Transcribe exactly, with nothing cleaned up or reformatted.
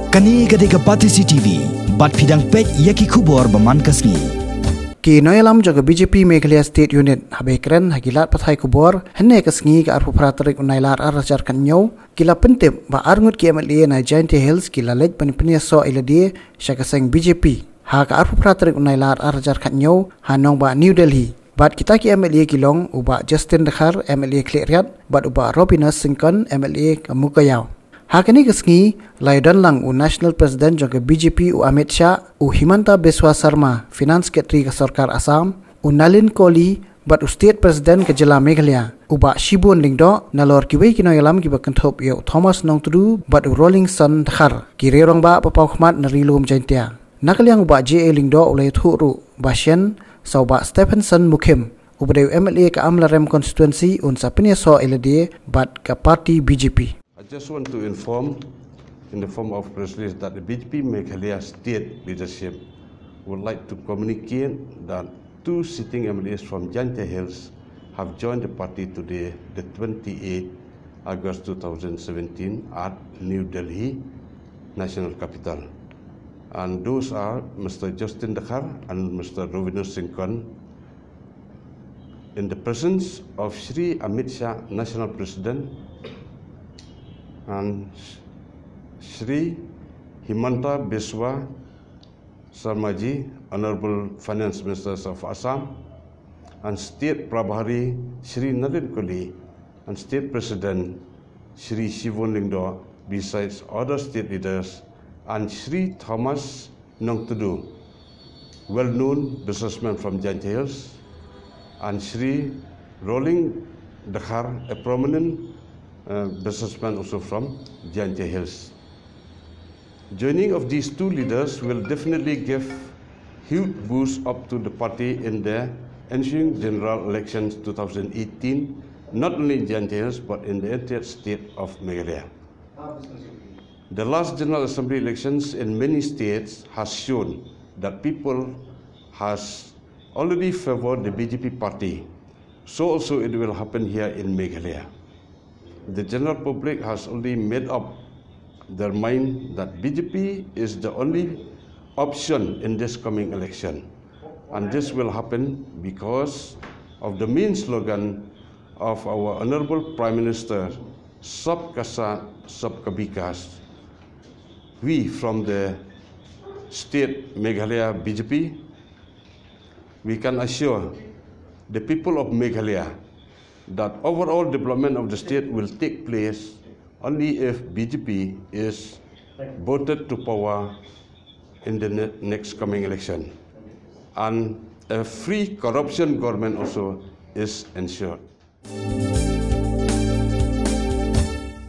Kane ka dei ka Batesi T V, bad phi dang peit ïa ki khubor ba man ka sngi. Ki nongïalam jong ka B J P Meghalaya State Unit haba kren ha ki lad pathai khubor hynne ka sngi ka arphew phra tarik u Nailar ar hajar khatñiew, ki la pyntip ba arngut ki M L A na Jaintia Hills ki la leit ban pynïasoh ïa lade sha ka seng B J P ha ka arphew phra tarik u Nailar ar hajar khatñiew ha nongbah New Delhi. Bad kita ki M L A ki long u Bah Justin Dkhar, M L A Khliehriat, bad u Bah Robinus Syngkon, M L A ka Mowkaiaw. Ha kane ka sngi la ïadon lang u National President jong ka B J P u Amit Shah, u Himanta Biswa Sarma, Finance Secretary ka sorkar Assam, u Nalin Kohli, bad u State President ka jylla Meghalaya, u Bah Shibun Lyngdoh, nalor kiwei ki nongïalam kiba kynthup ïa u Thomas Nongtdu bad u Rolingson Dkhar, ki rangbah ba paw khmat na Ri Lum Jaintia. Na ka liang u Bah J A Lyngdoh u la ïathuh ruh ba shen sa u Bah Stephenson Mukhim, uba dei u M L A ka Amlarem constituency, un sa pynïasoh ïa lade bad ka party B J P. I just want to inform, in the form of press release, that the B J P Meghalaya State leadership would like to communicate that two sitting M L As from Jaintia Hills have joined the party today, the twenty-eighth August two thousand seventeen, at New Delhi, national capital. And those are Mister Justin Dkhar and Mister Robinus Syngkon, in the presence of Shri Amit Shah, National President, and Shri Himanta Biswa Sarmaji, Honorable Finance Minister of Assam, and State Prabhari Shri Nalin Kohli, and State President Shri Shibun Lyngdoh, besides other state leaders, and Shri Thomas Nongtdu, well-known businessman from Jaintia Hills, and Shri Roling Dkhar, a prominent, uh, businessman also from Jaintia Hills. Joining of these two leaders will definitely give huge boost up to the party in the ensuing general elections two thousand eighteen, not only in Jaintia Hills but in the entire state of Meghalaya. The last general assembly elections in many states has shown that people has already favored the B J P party. So also it will happen here in Meghalaya. The general public has already made up their mind that B J P is the only option in this coming election. And this will happen because of the main slogan of our Honorable Prime Minister, Sabka Saath, Sabka Vikas. We from the state Meghalaya B J P, we can assure the people of Meghalaya that overall development of the state will take place only if B J P is voted to power in the ne- next coming election. And a free corruption government also is ensured.